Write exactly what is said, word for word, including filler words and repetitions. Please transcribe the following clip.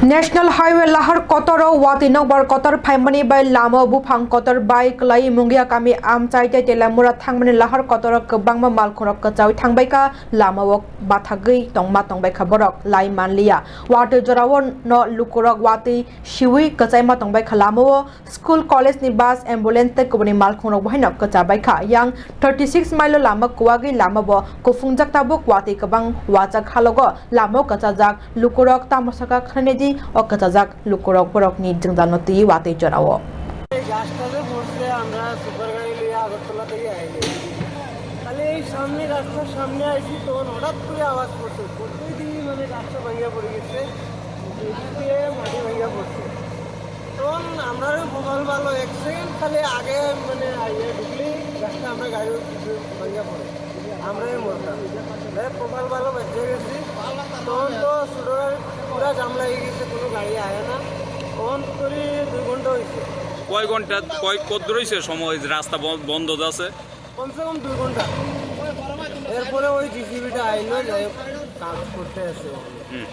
National Highway Lahar Kotoro watwi nokbar kotor phaimani bai lama buphang kotor bai kwlai Mungia kami amchai tei Telamura thangmani Lahar Kotoro kwbangma malkhungrok kwchaui thangbaikha, lamao bathagwi tongma tongbaikha borok lai manliya. Watwi jorao no lukurok watwi siwi kwchaima tongbaikha lamao. School, college ni bus, ambulance tei kubuni malkhungrok bo haino kwcha bai kha. Yang thirty six mile o lama kuwagwi lama bo kuphungjak, tabuk watwi kwbang wajak halogo lama o kwchajak lukurok tamo saka khwlainai di o kwchajak lukurok borokni jwngjal no twi watwi jorao. এই গাছটাতে পড়ছে, আমরা সুপার গাড়ি নিয়ে আগরতলা থেকে আইনি। খালি এই সামনে, রাস্তার সামনে আইছি, তখন হঠাৎ করে আওয়াজ করছে, করতেই দেখি মানে গাছটা ভাঙিয়া পড়ে গেছে, এদিক দিয়ে মাটি ভাঙিয়া পড়ছে। তখন আমরারও কপাল ভালো, এক সেকেন্ড খালি আগে মানে আইয়া ঢুকলি গাছটা আমরা গাড়ি ভাঙিয়া পড়ে, আমরাই মরতাম। যাই হোক, কপাল ভালো, বাঁচিয়া গেছি। তখন তো ছোটো গাড়ি পুরা জাম লাগি গেছে, কোনো গাড়ি আয় না। তখন করি দুই ঘন্টা হয়েছে। কয় ঘন্টা, কয়, কত দূর হইছে সময় রাস্তা বন-, বন্ধ আছে? কমসে কম দুই ঘন্টা। এরপরে ওই জিসিবিটা আইলো, যাই হোক, কাজ করতে আছে। হুম।